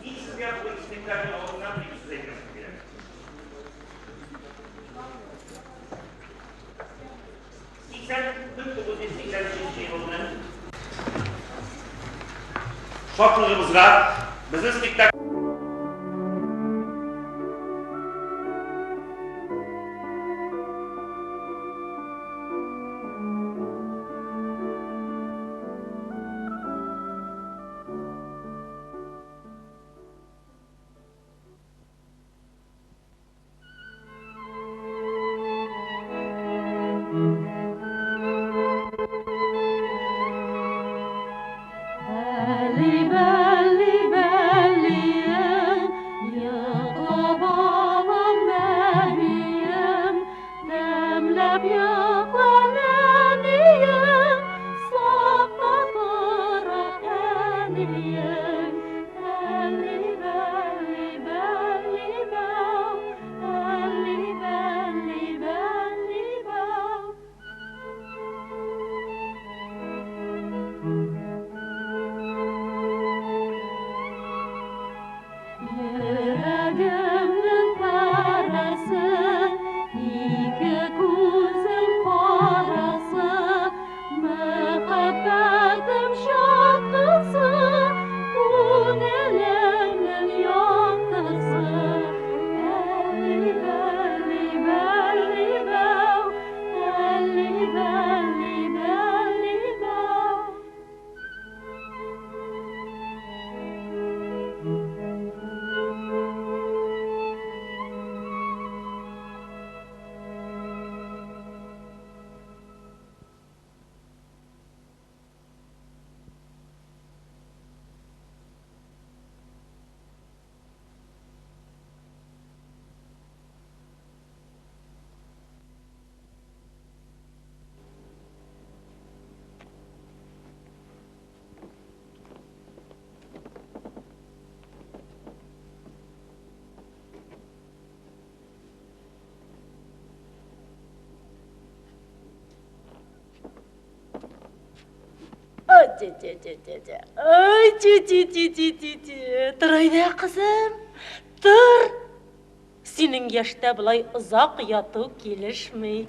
Мин сезгә бүген спектакль алдыннан бер-ике сүз әйтәсем килә. 1983 елны шатлыгыбызга безнең спектакль Ай, ти-ти-ти-ти-ти-ти. Тор әйдә, кызым. Тор. Синең яшьтә болай озак яту килешми.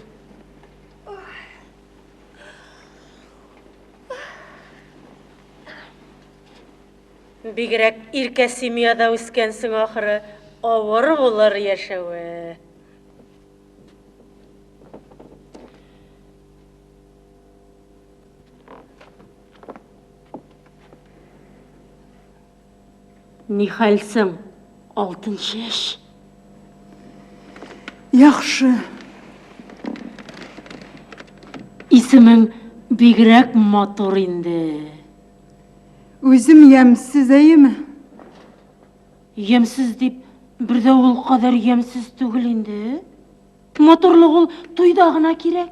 Бигрәк иркә семьяда үскәнсең ахыры, авыр булыр яшәве. Нихәл соң, алтын чәч? Яхшы. Исемең бигрәк матур инде. Үзем ямьсез, әйеме? Ямьсез дип, бер дә ул кадәр ямьсез түгел инде. Матурлык ул туйда гына кирәк.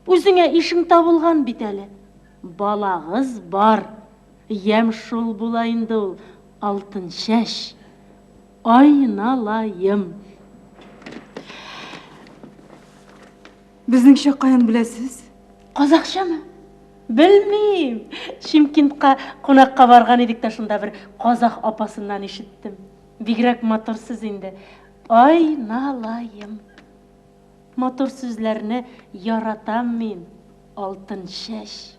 Үзеңә ишең табылган бит әле. Балагыз бар. Ямь шул була инде ул, Алтынчәч. Айналаем. Безнеңчә каян беләсез? Казахчамы? Белмим. Шимкентка кунакка барган идек тә шунда бер казах апасыннан ишеттем. Бигрәк матур сүз инде. Айналаем. Матур сүзләрне яратам мин, Алтынчәч.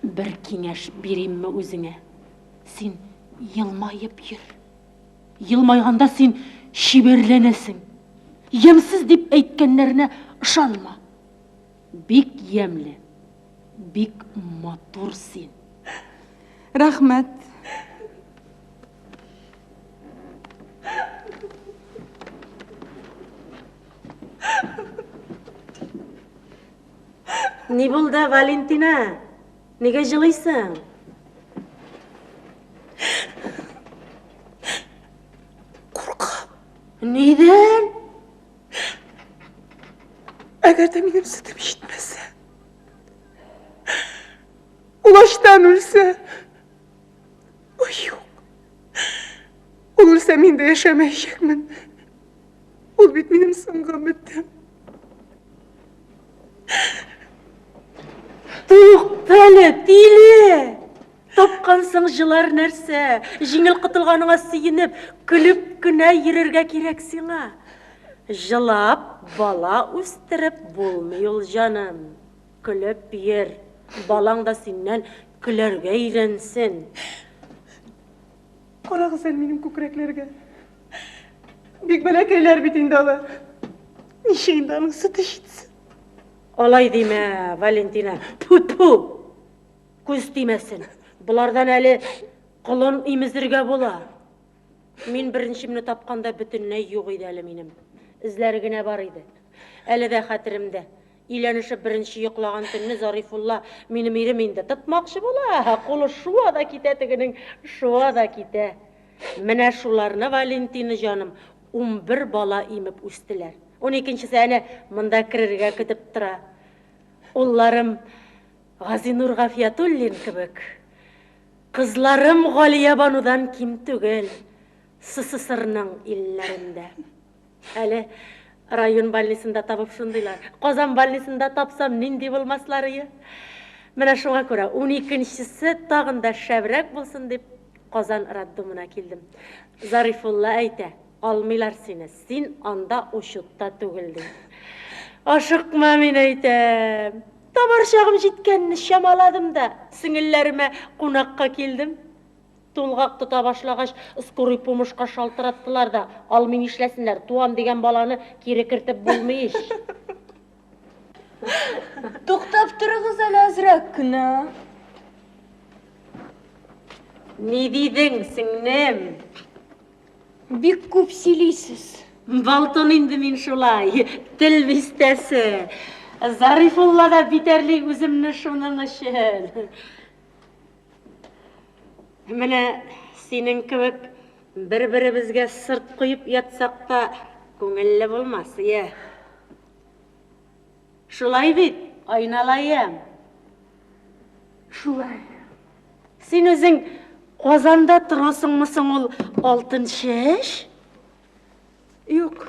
Бер киңәш биримме үзеңә? Син елмаеп йөр. Елмайганда син чибәрләнәсең. Ямьсез дип әйткәннәренә ышанма. Бик ямьле, бик матур син. Рәхмәт. Ни булды, Валентина? Нигә җылыйсың? Куркам. Нидән? Әгәр дә минем сөтем җитмәсә, ул ачтан үлсә, ой, юк. Ул үлсә, мин дә яшәмәячәкмен. Ул бит минем соңгы өметем. Туктале, тиле! Тапкансың җылар нәрсә? Җиңел котылганыңа сөенеп, көлеп кенә йөрергә кирәк сиңа. Җылап бала үстереп булмый ул, җаным. Көлеп йөр, балаң да синнән көләргә өйрәнсен. Карагыз әле минем күкрәкләргә. Бик бәләкәйләр бит инде алар. Ничә инде аның сөте җитсен. Алай димә, Валентина. Тьфу-тьфу! Күз тимәсен. Болардан әле колын имезергә була. Мин беренчемне тапканда бөтенләй юк иде әле минем. Эзләре генә бар иде. Әле дә хәтеремдә. Өйләнешеп беренче йоклаган төнне Зарифулла, минем ирем инде, тотмакчы була, кулы шуа да китә тегенең, шуа да китә. Менә шуларны, Валентина җаным, 11 бала имеп үстеләр. Уникенчесе әнә монда керергә көтеп тора. Улларым Газинур Гафиятуллин кебек, кызларым Галиябанудан ким түгел, СССРның илләрендә. Әле район больницында табып шундыйлар. Казан больницында тапсам, нинди булмасларые. Менә шуңа күрә уникенчесе тагын да шәбрәк булсын дип, Казан роддомына килдем. Зарифулла әйтә, алмыйлар сине, син анда учетта түгел, ди. Ашыкма, мин әйтәм. Табар чагым җиткәнне чамаладым да, сеңелләремә кунакка килдем. Тулгак тота башлагач, скорый помощька шалтыраттылар да, алмый нишләсеннәр, туам дигән баланы кире кертеп булмый ич. Туктап торыгыз әле әзрәк кенә. Ни дидең, сеңнем? Бик күп сөйлисез. Балтон инде мин шулай, тел бистәсе. Зарифулла да битәрли үземне шуның өчен. Менә синең кебек бер-беребезгә сырт куеп ятсак та күңелле булмас, иә. Шулай бит, Айналаем? Шулай. Син үзең Казанда торасыңмы соң ул алтын чәч? Юк,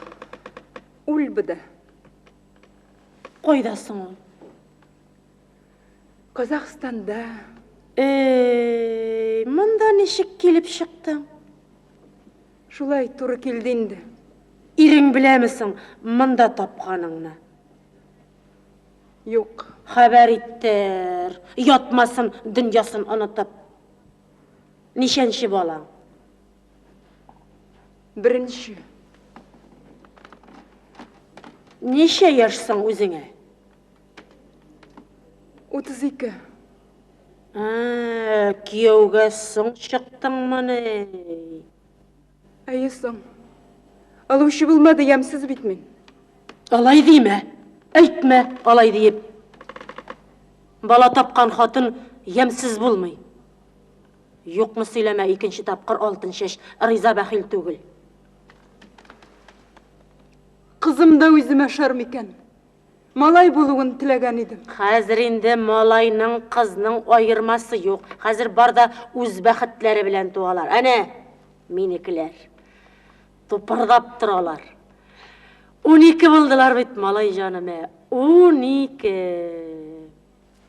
Ульбада. Кайда соң ул? Казахстанда. Эй, монда ничек килеп чыктың? Шулай туры килде инде. Ирең беләме соң монда тапканыңны? Юк. Хәбәр иттер. Ятмасын дөньясын онытып. Ничәнче балаң? Беренче. Ничә яшь соң үзеңә? 32. Ә, кияүгә соң чыктыңмыни? Әйе, соң. Алучы булмады, ямьсез бит мин. Алай димә. Әйтмә, алай диеп. Бала тапкан хатын ямьсез булмый. Юкны сөйләмә, икенче тапкыр алтын чәч риза бәхил түгел. Кызым да үземә ошар микән? Малай булуын теләгән идем. Хәзер инде малайның, кызның аермасы юк. Хәзер бар да үз бәхетләре белән туалар. Әнә, минекеләр. Тупырдап торалар. 12 булдылар бит, малай җаным, ә. 12.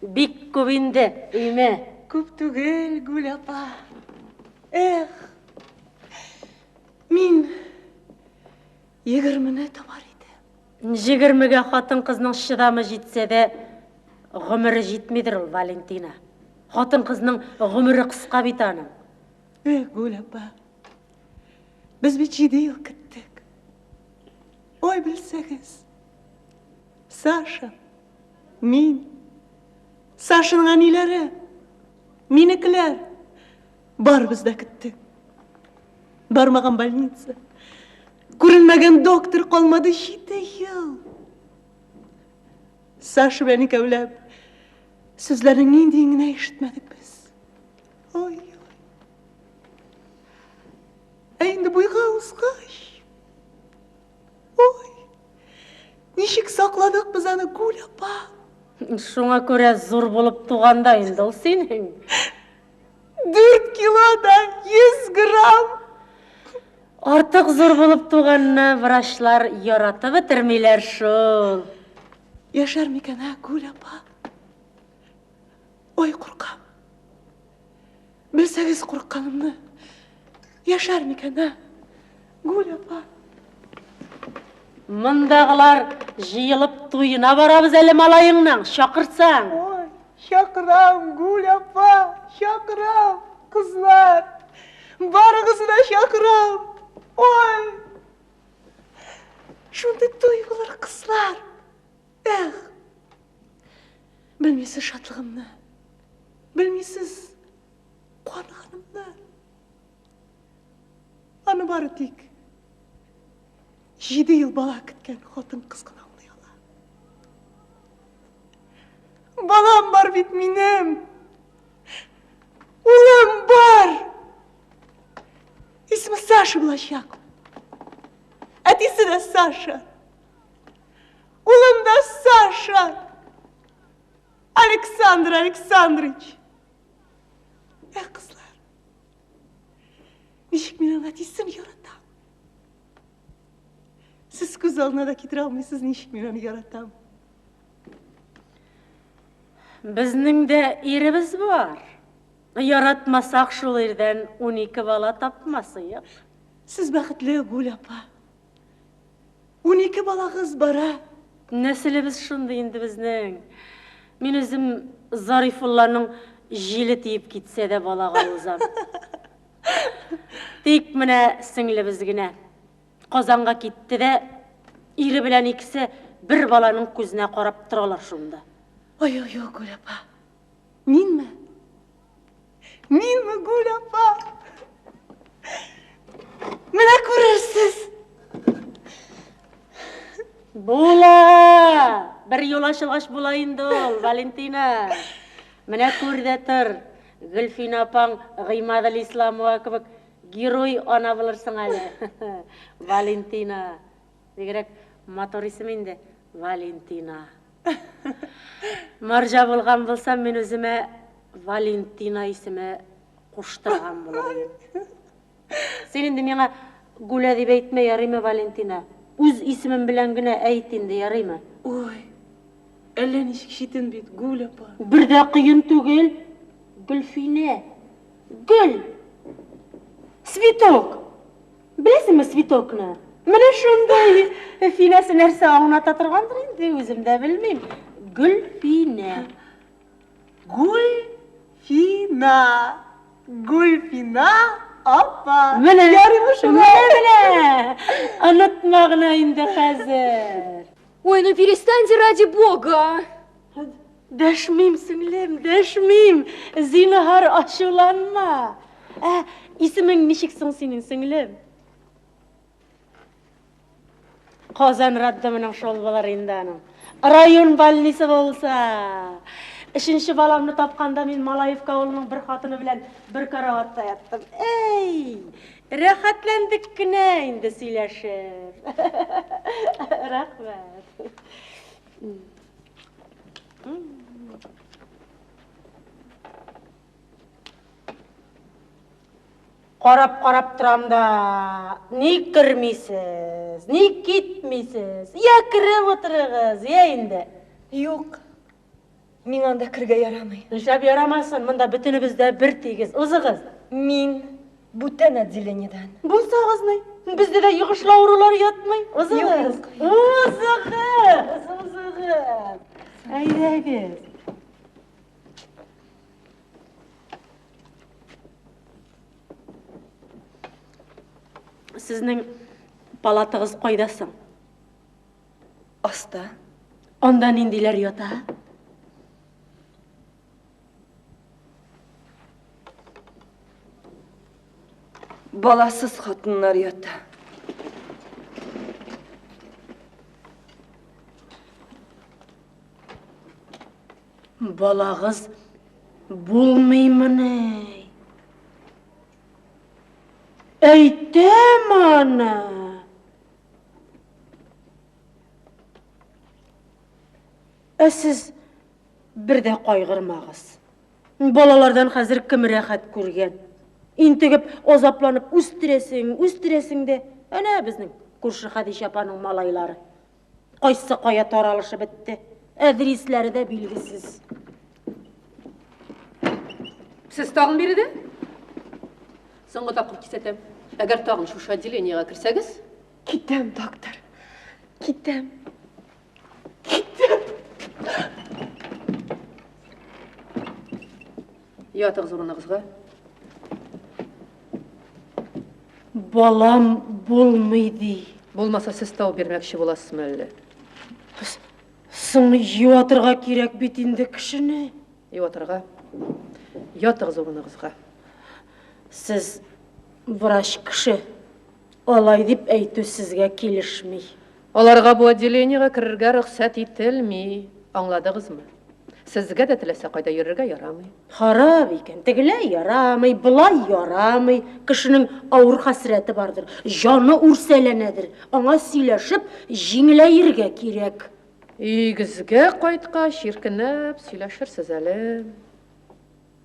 Бик күп инде, өймә. Күп түгел, Гүл апа. Эх, мин егермене табар идем. Җегермегә хатын-кызның чыдамы җитсә дә, гомере җитмидер ул, Валентина. Хатын-кызның гомере кыска бит аның. Эх, Гүл апа, без бит җиде ел көттек. Ой, белсәгез, Саша, мин, Сашаның әниләре, минекеләр, барыбыз да көттек. Бармаган больница, күренмәгән доктор калмады җиде ел. Саша белән икәүләп сүзләрнең ниндиен генә ишетмәдек без. Ой, ой. Ә инде буйга узгач, ой, ничек сакладык без аны, Гүл апа. Шуңа күрә зур булып туганда инде ул синең. 4 кило да 100 грамм. Артык зур булып туганны врачлар яратып бетермиләр шул. Яшәр микән, ә, Гүл апа? Ой, куркам. Белсәгез курыкканымны. Яшәр микән, ә? Гуля апа. Мондагылар җыелып туена барабыз әле малаеңның, чакырсаң. Ой, чакырам, Гуля апа, чакырам, кызлар. Барыгызны да чакырам. Ой! Шундый туй булыр, кызлар. Эх! Белмисез шатлыгымны. Белмисез куанганымны. Аны бары тик җиде ел бала көткән хатын-кыз гына аңлый ала. Балам бар бит минем. Улым бар. Исеме Саша булачак. Әтисе дә Саша. Улым да Саша. Александр Александрович. Эх, кызлар. Ничек мин аны әтисен яратам. Сез күз алдына да китерә алмыйсыз, ничек мин аны яратам. Безнең дә иребез бар. Яратмасак, шул ирдән 12 бала тапмасыек. Сез бәхетле, Гүл апа. 12 балагыз бара. Нәселебез шундый инде безнең. Мин үзем Зарифулланың җиле тиеп китсә дә балага узам. Тик менә сеңлебез генә Казанга китте дә, ире белән икесе бер баланың күзенә карап торалар шунда. Ой, ой, ой, Гүл апа. Минме? Минме, Гүл апа? Менә күрерсез. Була! Бер юл ачылгач була инде ул, Валентина. Менә күр дә тор, Гөлфинә апаң Гыймаделисламова кебек герой ана булырсың әле. Валентина. Бигрәк матур исем инде, Валентина. Марҗа булган булсам, мин үземә Валентина исеме куштырган булыр идем. Син инде миңа Гуля дип әйтмә, ярыймы, Валентина? Үз исемем белән генә әйт инде, ярыймы? Ой, әллә ничек читен бит, Гуля апа. Бер дә кыен түгел, Гөлфинә. Гөл! Цветок! Беләсеңме цветокны? Менә шундый финәсе нәрсә аңлата торгандыр инде, үзем дә белмим. Гөлфинә. Гульфина. Гульфина апа. Менә. Ярыймы шулай? Менә, менә. Онытма гына инде хәзер. Ой, ну перестаньте ради бога! Дәшмим, сеңлем, дәшмим. Зинһар, ачуланма. Ә, исемең ничек соң синең, сеңлем? Казан роддомының шул булыр инде аның. Район больницы булса. Өченче баламны тапканда мин Малаевка авылының бер хатыны белән бер караватта яттым. Эй, рәхәтләндек кенә инде сөйләшеп. Рәхмәт. Карап-карап торам да, ник кермисез, ник китмисез? Я кереп утырыгыз, я инде. Юк, миңа анда керергә ярамый. Нишләп ярамасын, монда бөтенебез дә бер тигез. Узыгыз. Мин бүтән отделениедән. Булсагыз ни? Бездә дә йогышлы авырулар ятмый. Узыгыз. Юк, Узыгыз, узыгыз. Әйдәгез. Сезнең палатагыз кайда соң? Аста. Анда ниндиләр ята? Баласыз хатыннар ята. Балагыз булмыймыни? Әйтәм аны. Ә сез бер дә кайгырмагыз. Балалардан хәзер кем рәхәт күргән? Интегеп, азапланып үстерәсең, үстерәсең дә. Әнә безнең күрше Хәдичә апаның малайлары. Кайсы кая таралышып бетте. Әдрисләре дә билгесез. Сез тагын биредә? Соңгы тапкыр кисәтәм. Әгәр тагын шушы отделениегә керсәгез, Китәм, доктор. Китәм. Китәм. Ятыгыз урыныгызга. Балам булмый ди. Булмаса, сез тау бирмәкче буласызмы әллә? Соң юатырга кирәк бит инде кешене. Юатырга. Ятыгыз урыныгызга. Сез врач кеше. Алай дип әйтү сезгә килешми. Аларга бу отделениегә керергә рөхсәт ителми. Аңладыгызмы? Сезгә дә теләсә кайда йөрергә ярамый. Харап икән. Тегеләй ярамый, болай ярамый. Кешенең авыр хәсрәте бардыр, җаны үрсәләнәдер. Аңа сөйләшеп, җиңеләергә кирәк. Өегезгә кайткач, иркенләп сөйләшерсез әле.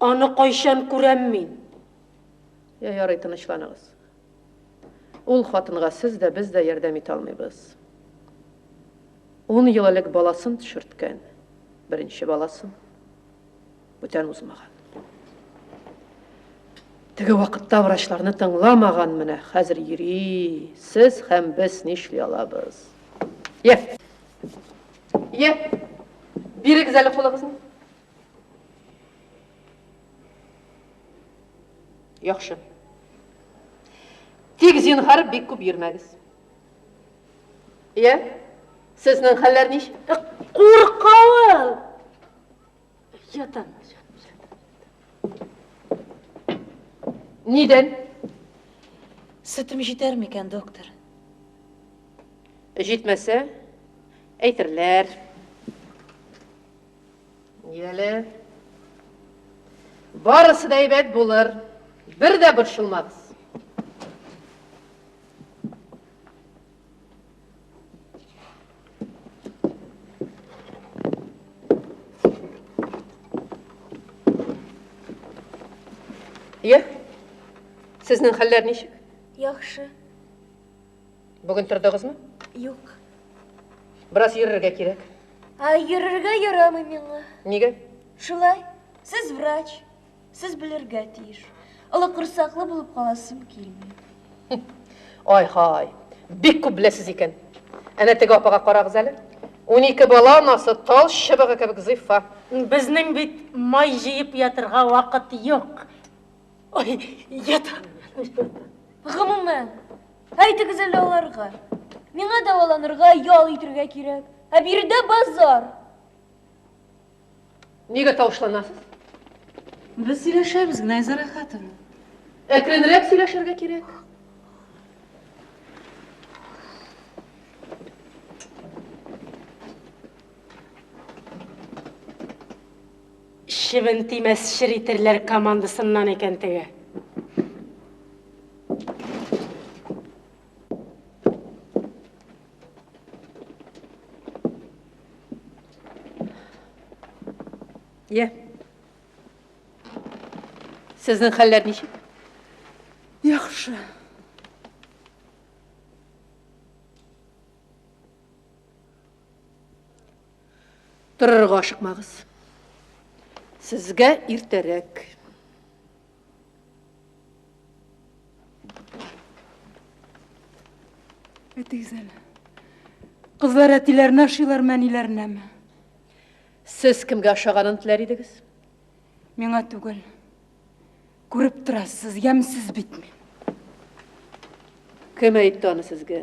Аны кайчан күрәм мин? Я, ярый, тынычланыгыз. Ул хатынга сез дә, без дә ярдәм итә алмыйбыз. Ун ел элек баласын төшерткән, беренче баласын. Бүтән узмаган. Теге вакытта врачларны тыңламаган менә, хәзер йөри. Сез һәм без нишли алабыз? Йә. Йә. Бирегез әле кулыгызны. Яхшы. Тик зинһар бик күп йөрмәгез. Йә, сезнең хәлләр ничек? Курка ул. Ятам. Нидән? Сөтем җитәр микән, доктор? Җитмәсә, әйтерләр. Яле. Барысы да әйбәт булыр. Бер дә борчылмагыз. Йә, сезнең хәлләр ничек? Яхшы. Бүген тордыгызмы? Юк. Бераз йөрергә кирәк. Ә йөрергә ярамый миңа. Нигә? Шулай. Сез врач. Сез белергә тиеш. Олы корсаклы булып каласым килми. Ай-һай, бик күп беләсез икән. Әнә теге апага карагыз әле. 12 бала анасы тал чыбыгы кебек зифа. Безнең бит май җыеп ятырга вакыт юк. Ой, ятам. Гомумән, әйтегез әле аларга. Миңа дәваланырга, ял итергә кирәк. Ә биредә базар. Нигә тавышланасыз? Без сөйләшәбез генә, Айза Рәхәтовна. Әкренрәк сөйләшергә кирәк. Чебен тимәс черитерләр командасыннан икән теге. Йә. Сезнең хәлләр ничек? Яхшы. Торырга ашыкмагыз. Сезгә иртәрәк. Әйтегез әле. Кызлар әтиләренә ошыйлармы, әниләренәме? Сез кемгә ошаганын теләр идегез? Миңа түгел. Күреп торасыз, ямьсез бит мин. Кем әйтте аны сезгә?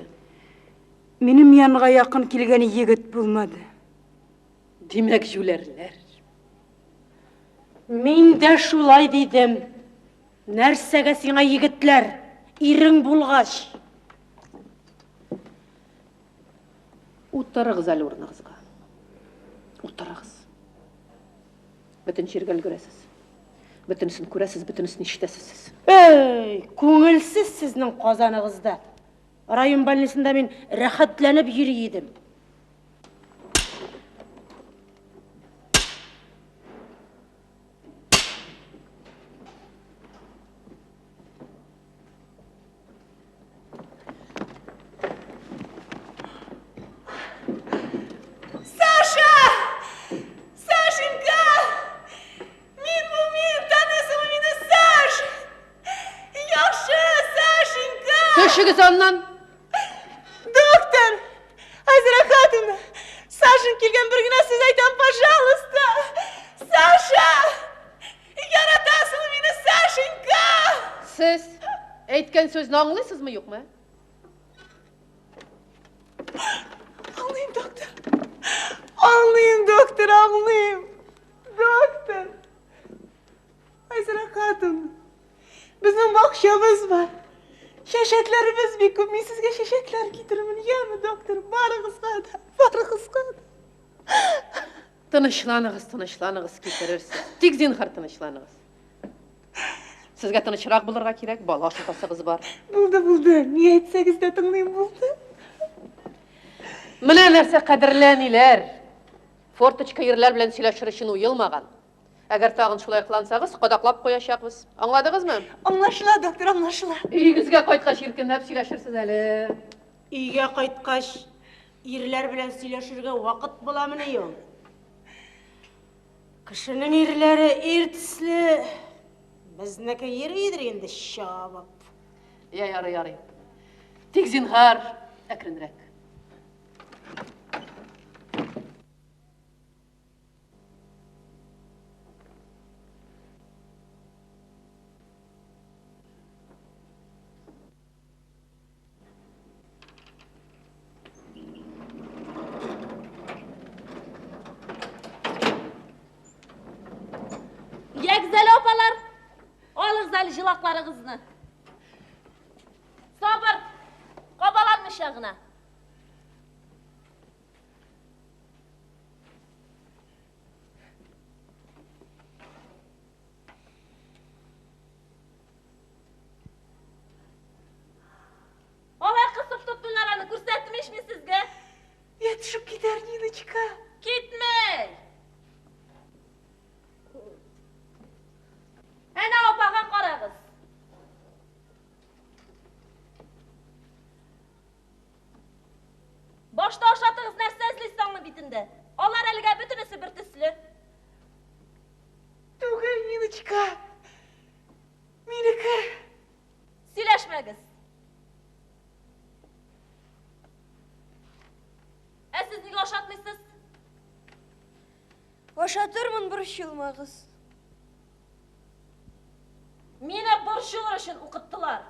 Минем янга якын килгән егет булмады. Димәк, җүләрләр. Мин дә шулай дидем. Нәрсәгә сиңа егетләр, ирең булгач? Утырыгыз әле урыныгызга. Утырыгыз. Бөтен җиргә өлгерәсез. Бөтенесен күрәсез, бөтенесен ишетәсез сез. Эй, күңелсез сезнең Казаныгызда. Район больницасында мин рәхәтләнеп йөри идем. Саша! Сашенька! Мин бу мин, таныйсыңмы мине, Саш? Яхшы. Төшегез аннан. Доктор! Айзара Хатовна! Сашин килгән бер генә сүз әйтәм, пожалуйста! Саша! Яратасың мине, Сашенька! Сез әйткән сүзне аңлыйсызмы, юкмы? Аңлыйм, доктор. Аңлыйм, доктор, аңлыйм. Доктор. Айзара Хатовна, безнең бакчабыз бар. Чәчәкләребез бик күп. Мин сезгә чәчәкләр китерермен, яме, доктор? Барыгызга да, барыгызга да. Тынычланыгыз, тынычланыгыз, китерерсез. Тик зинһар тынычланыгыз. Сезгә тынычрак булырга кирәк, бала ашатасыгыз бар. Булды, булды. Ни әйтсәгез дә тыңлыйм, булды. Менә нәрсә, кадерле әниләр. Форточка ирләр белән сөйләшер өчен уелмаган. Әгәр тагын шулай кылансагыз, кадаклап куячакбыз. Аңладыгызмы? Аңлашыла, доктор, аңлашыла. Өегезгә кайткач иркенләп сөйләшерсез әле. Өйгә кайткач, ирләр белән сөйләшергә вакыт буламыни ул? Кешенең ирләре ир төсле, безнеке йөридер инде чабып. Я, ярый, ярый. Тик зинһар, әкренрәк. Ягез әле, апалар, алыгыз әле җылакларыгызны. Сабыр, кабаланмыйча гына. Алай кысып тотмыйлар аны, күрсәттем ич мин сезгә. Я төшеп китәр, Ниночка. Китмей! Әнә апага карагыз. Башта ашатыгыз, нәрсә эзлисез аңның битендә? Алар әлегә бөтенесе бер төсле. Түгел, Ниночка. Минеке. Сөйләшмәгез. Ә сез нигә ашатмыйсыз? Ашатырмын, борчылмагыз. Мине борчылыр өчен укыттылар.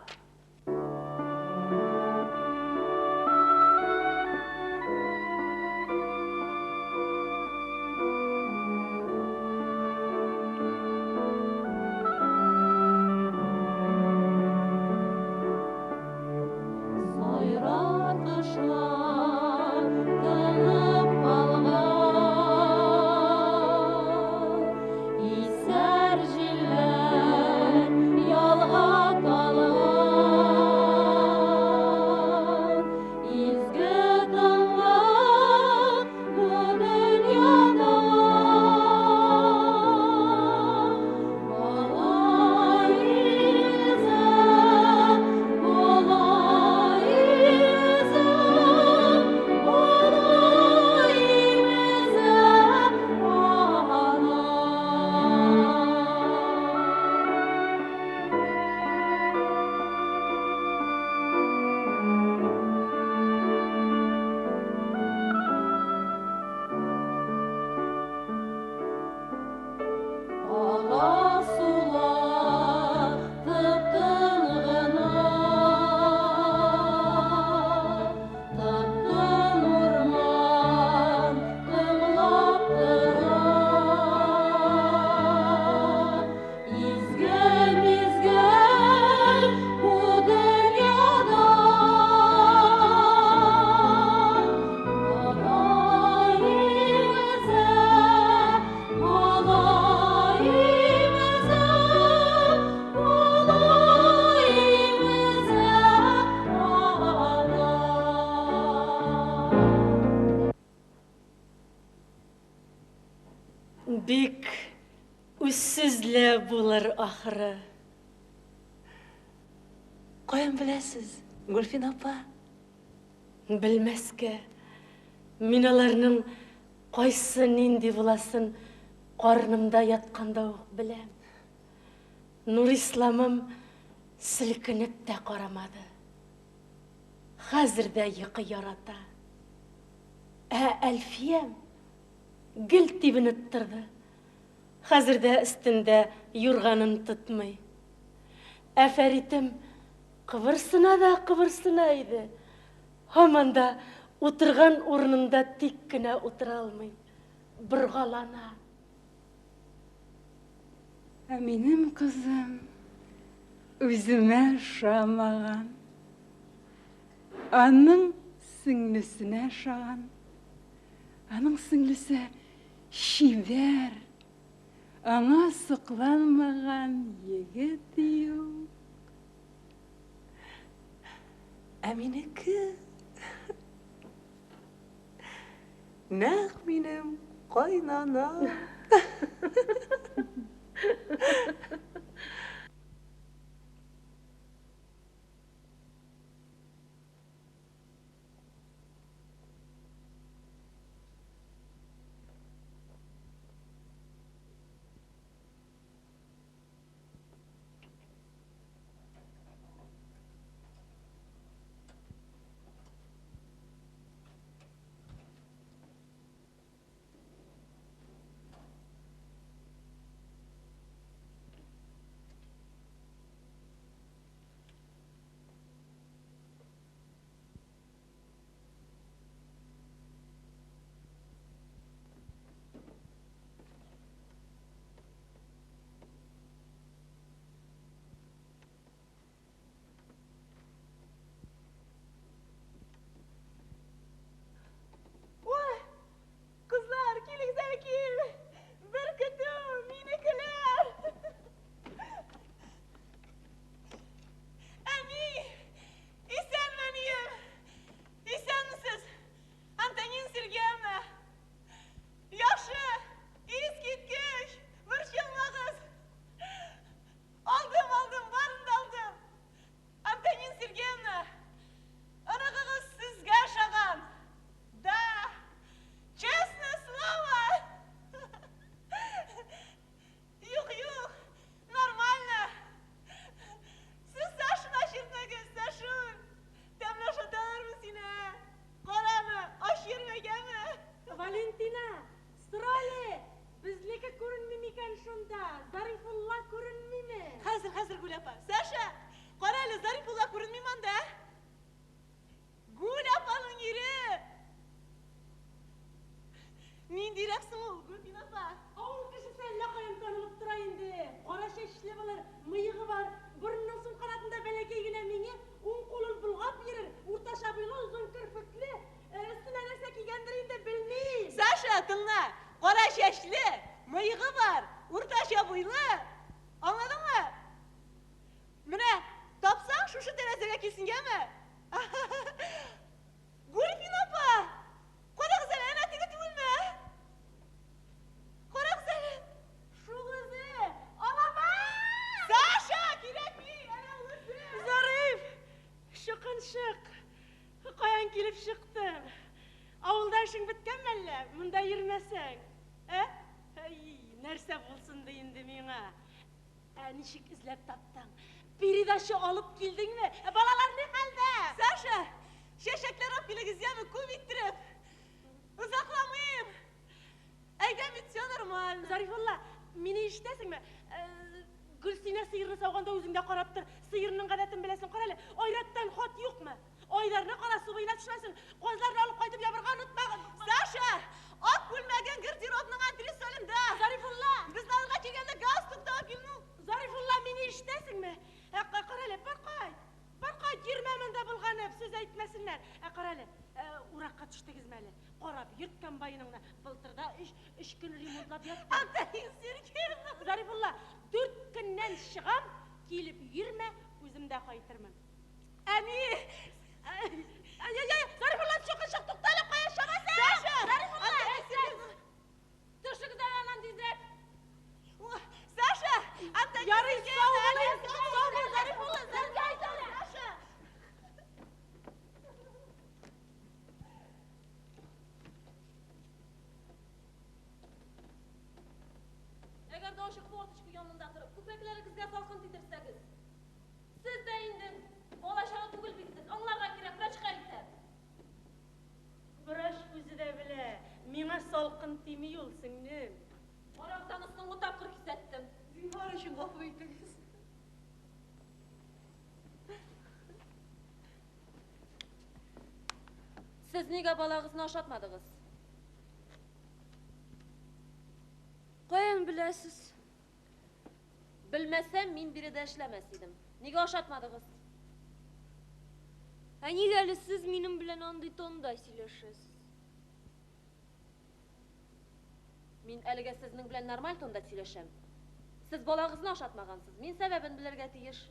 Сайрар кошлар тынып калган, Исәр җилләр ялга талган. Изге тынлык бу дөньяда, Бала изә, бала изә, бала имезә ана. Ага сулар тып-тын гына, Тып-тын урман тыңлап тора. Изге мизгел бу дөньяда, Бала имезә, бала имезә, бала имезә ана. Бик үзсүзле булыр ахры. Каян беләсез, Гөлфин апа? Белмәскә. Мин аларның кайсы нинди буласын карнымда ятканда ук беләм. Нурисламым селкенеп тә карамады. Хәзер дә йокы ярата. Ә Әлфиям гел тибенеп торды. Хәзер дә өстендә юрганын тотмый. Ә Фәритем кыбырсына да кыбырсына иде. Һаман да утырган урынында тик кенә утыра алмый. Боргалана. Ә минем кызым үземә ошамаган. Аның сеңлесенә ошаган. Аның сеңлесе чибәр. Аңа сокланмаган егет юк. Ә минеке нәкъ минем кайнанам. Ой, кызлар, килегез әле кил. Бер көтү, минекеләр. Әни, исәнме, әнием? Исәнмесез, Антонина Сергеевна? Яхшы, искиткеч, борчылмагыз. Алдым, алдым, барын да алдым. Антонина Сергеевна, оныгыгыз сезгә ошаган. Да, честное слово. Юк, юк, нормально. Сез Сашаны ачыртмагыз, Сашун. Тәмле ашаталармы сине, ә? Карамы, ач йөрмәгәме? Валентина, сора әле, безнеке күренми микән шунда? Зарифулла күренмиме? Хәзер, хәзер, Гүл апа. Саша, кара әле, Зарифулла күренмиме анда, ә? Гүл апаның ире! Ниндирәк соң ул, Гөлфин апа? Авыл кешесе әллә каян танылып тора инде. Кара чәчле булыр, мыегы бар, борынының сул канатында бәләкәй генә миңе, уң кулын болгап йөрер, уртача буйлы, озын керфекле. Өстенә нәрсә кигәндер инде, белмим. Саша, тыңла! Кара чәчле, мыегы бар, уртача буйлы. Аңладыңмы? Менә, тапсаң, шушы тәрәзәгә килсен, яме? Гөлфин апа! Карагыз әле, әнә теге түгелме? Карагыз әле. Шул үзе! Алабай! Саша, кирәкми, әнә ул үзе. Зариф! Чукынчык! Каян килеп чыктың? Авылда эшең беткәнме әллә? Монда йөрмәсәң? Ә? Әй, нәрсә булсын ди инде миңа? Ә ничек эзләп таптың? Передача алып килдеңме? Ә балалар ни хәлдә? Саша, чәчәкләр алып килегез, яме, күп иттереп. Озакламыйм. Әйдә бит, все нормально. Зарифулла, мине ишетәсеңме? Гөлсинә сыерны сауганда үзең дә карап тор. Сыерның гадәтен беләсең. Кара әле, Айраттан хат юкмы? Айдарны кара, су буена төшмәсен. Казларны алып кайтып ябырга онытмагыз. Саша, ак күлмәгең гардеробның антресолендә. Зарифулла! Безне алырга килгәндә галстук та алып кил. Зарифулла, мине ишетәсеңме? Ә, кара әле, бар кайт. Бар кайт, йөрмә монда болганып, сүз әйтмәсеннәр. Ә кара әле, уракка төштегезме әле? Карап йөрт комбайныңны. Былтыр да өч көн ремонтлап яттың. Антонина Сергеевна! Зарифулла, 4 көннән чыгам, килеп йөрмә, үзем дә кайтырмын. Әни! Ай-яй-яй, Зарифулла, чукынчык, туктале, кая чабасың? Саша! Зарифулла! Антонина Сергеевна! Төшегез әле аннан тизрәк. Саша! Антонина Ярый, Сергеевна! сау булыгыз, Сау сау бул, бул, Зарифулла, Сезгә әйтәм. Саша! Әгәр дә ачык форточка янында торып, күкрәкләрегезгә салкын тидерсәгез. Сез дә инде бала-чага түгел бит сез. Аңларга кирәк, врачка әйт. Сез нигә балагызны ашатмадыгыз? Каян беләсез? Белмәсәм, мин биредә эшләмәс идем. Нигә ашатмадыгыз? Ә нигә әле сез минем белән андый тонда сөйләшәсез? Мин әлегә сезнең белән нормаль тонда сөйләшәм. Сез балагызны ашатмагансыз. Мин сәбәбен белергә тиеш.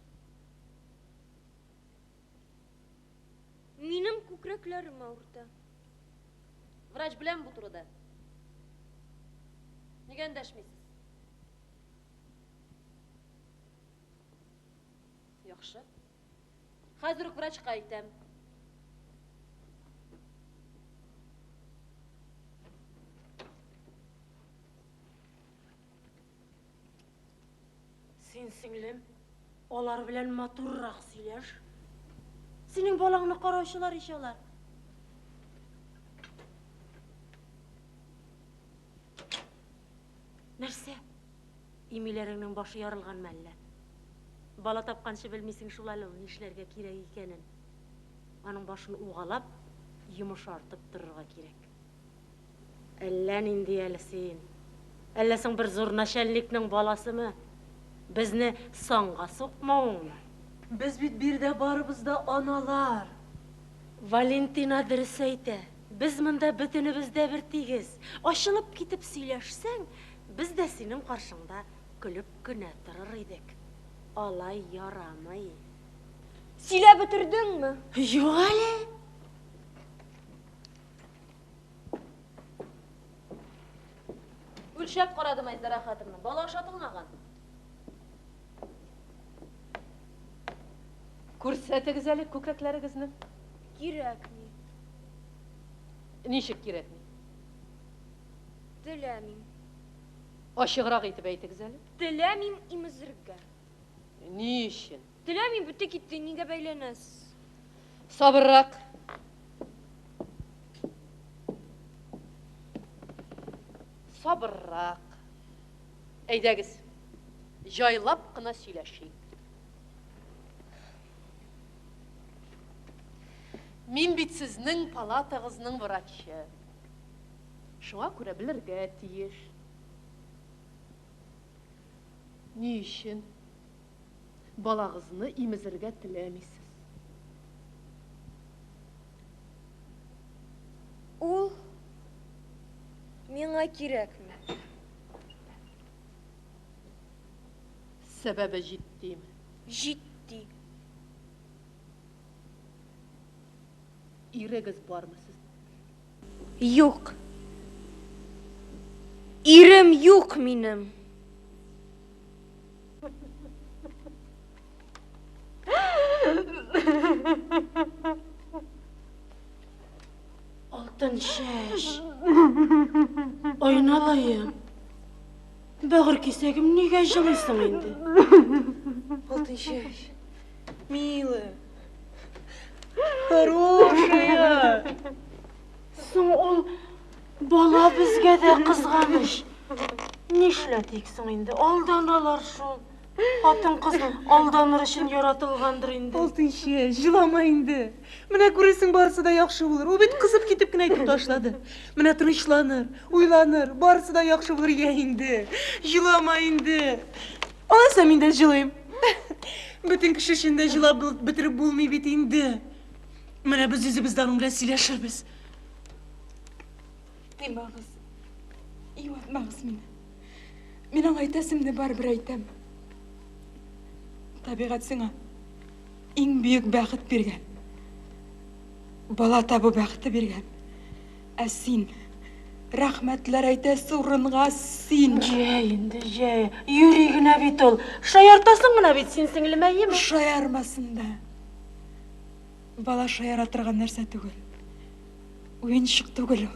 Минем күкрәкләрем авырта. Врач беләме бу турыда? Нигә эндәшмисез? Яхшы. Хәзер үк врачка әйтәм. Син, сеңлем, алар белән матуррак сөйләш. Синең балаңны караучылар ич алар. Нәрсә? Имиләреңнең башы ярылганмы әллә? Бала тапканчы белмисең шул әле ул нишләргә кирәк икәнен. Аның башын угалап, йомшартып торырга кирәк. Әллә нинди әле син. Әллә соң бер зур начальникның баласымы? Безне санга сукмавыңмы? Без бит биредә барыбыз да аналар. Валентина дөрес әйтә. Без монда бөтенебез дә бертигез. Ачылып китеп сөйләшсәң, без дә синең каршыңда көлеп кенә торыр идек. Алай ярамый. Сөйләп бетердеңме? Юк әле. Үлчәп карадым Айзара хатынны. Бала ашатылмаган. Күрсәтегез әле күкрәкләрегезне. Кирәкми. Ничек кирәкми? Теләмим. Ачыграк итеп әйтегез әле. Теләмим имезергә. Ни өчен? Теләмим, бетте китте, нигә бәйләнәсез? Сабыррак. Сабыррак. Әйдәгез, җайлап кына сөйләшик. Мин бит сезнең палатагызның врачы. Шуңа күрә белергә тиеш. Ни өчен балагызны имезергә теләмисез? Ул миңа кирәкми. Сәбәбе җитдиме? Җитди. Ирегез бармы сезнең? Юк. Ирем юк минем. Алтын чәч. Айналаем. Бәгырь кисәгем, нигә җылыйсың инде? Алтын чәч. Милая. Хорошая. Соң ул бала безгә дә кызганыч. Нишләтик соң инде? Алданалар шул. Хатын-кыз алданыр өчен яратылгандыр инде. Алтын чәч, җылама инде. Менә күрерсең, барысы да яхшы булыр. Ул бит кызып китеп кенә әйтеп ташлады. Менә тынычланыр, уйланыр, барысы да яхшы булыр я инде. Җылама инде. Алайса мин дә җылыйм. Бөтен кеше өчен дә җылап бетереп булмый бит инде. Менә без үзебез дә аның белән сөйләшербез. Тыймагыз, юатмагыз мине. Мин аңа әйтәсемне барыбер әйтәм. Табигать сиңа иң бөек бәхет биргән. Бала табу бәхете биргән. Ә син рәхмәтләр әйтәсе урынга син. Җә инде, җә. Юри генә бит ул. Шаяртасың гына бит син, сеңлем, әйеме? Шаярмасын да. Бала шаяра торган нәрсә түгел. Уенчык түгел ул.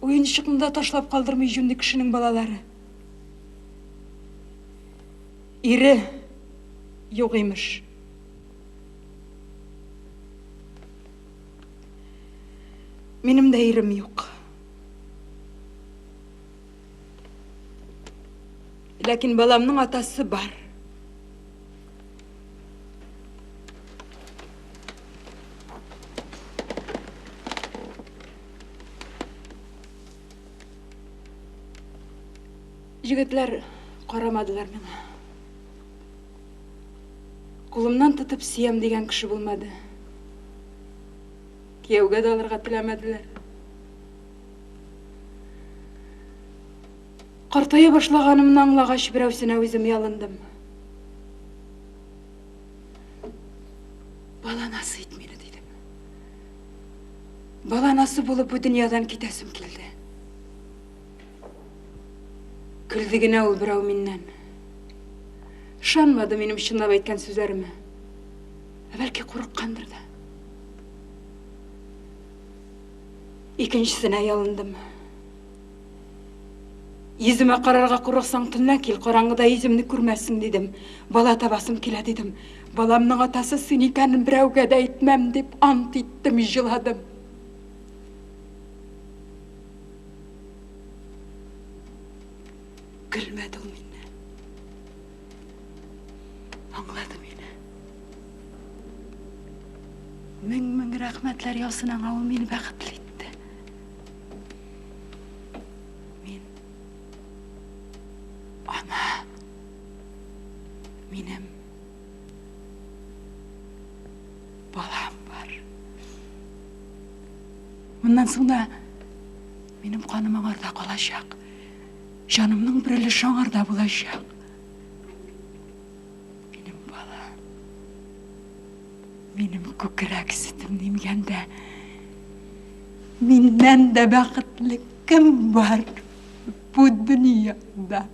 Уенчыкны да ташлап калдырмый җүнле кешенең балалары. Ире юк имеш. Минем дә ирем юк. Ләкин баламның атасы бар. Егетләр карамадылар миңа. Кулымнан тотып сөям дигән кеше булмады. Кияүгә дә алырга теләмәделәр. Картая башлаганымны аңлагач, берәүсенә үзем ялындым. Баланасы ит мине, дидем. Баланасы булып бу дөньядан китәсем килде. Көлде генә ул берәү миннән. Ышанмады минем чынлап әйткән сүзләремә. Ә бәлки курыккандыр да. Икенчесенә ялындым. Йөземә карарга курыксаң, төнлә кил, караңгыда йөземне күрмәссең, дидем. Бала табасым килә, дидем. Баламның атасы син икәнен берәүгә дә әйтмәм, дип ант иттем, җыладым. Көлмәде ул миннән. Аңлады мине. Мең-мең рәхмәтләр яусын аңа, ул мине бәхетле итте. Мин ана минем балам бар. Моннан соң да минем каным аңарда калачак. Җанымның бер өлеше аңарда булачак. Минем балам. Минем күкрәк сөтемне имгәндә миннән дә бәхетле кем бар бу дөньяда?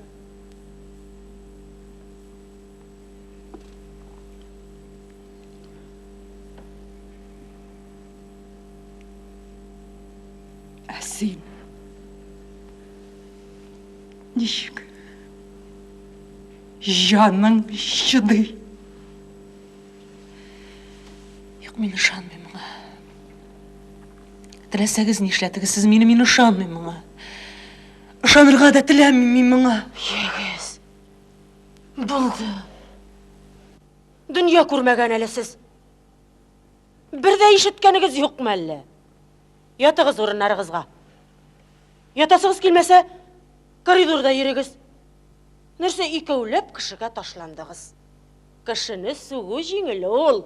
Ә син ничек җаның чыдый? Юк, мин ышанмыйм моңа. Теләсәгез нишләтегез, сез мине, мин ышанмыйм моңа. Ышанырга да теләмим мин моңа. Ягез. Булды. Дөнья күрмәгән әле сез. Бер дә ишеткәнегез юкмы әллә? Ятыгыз урыннарыгызга. Ятасыгыз килмәсә, коридорда йөрегез. Нәрсә икәүләп кешегә ташландыгыз? Кешене сүгү җиңел ул.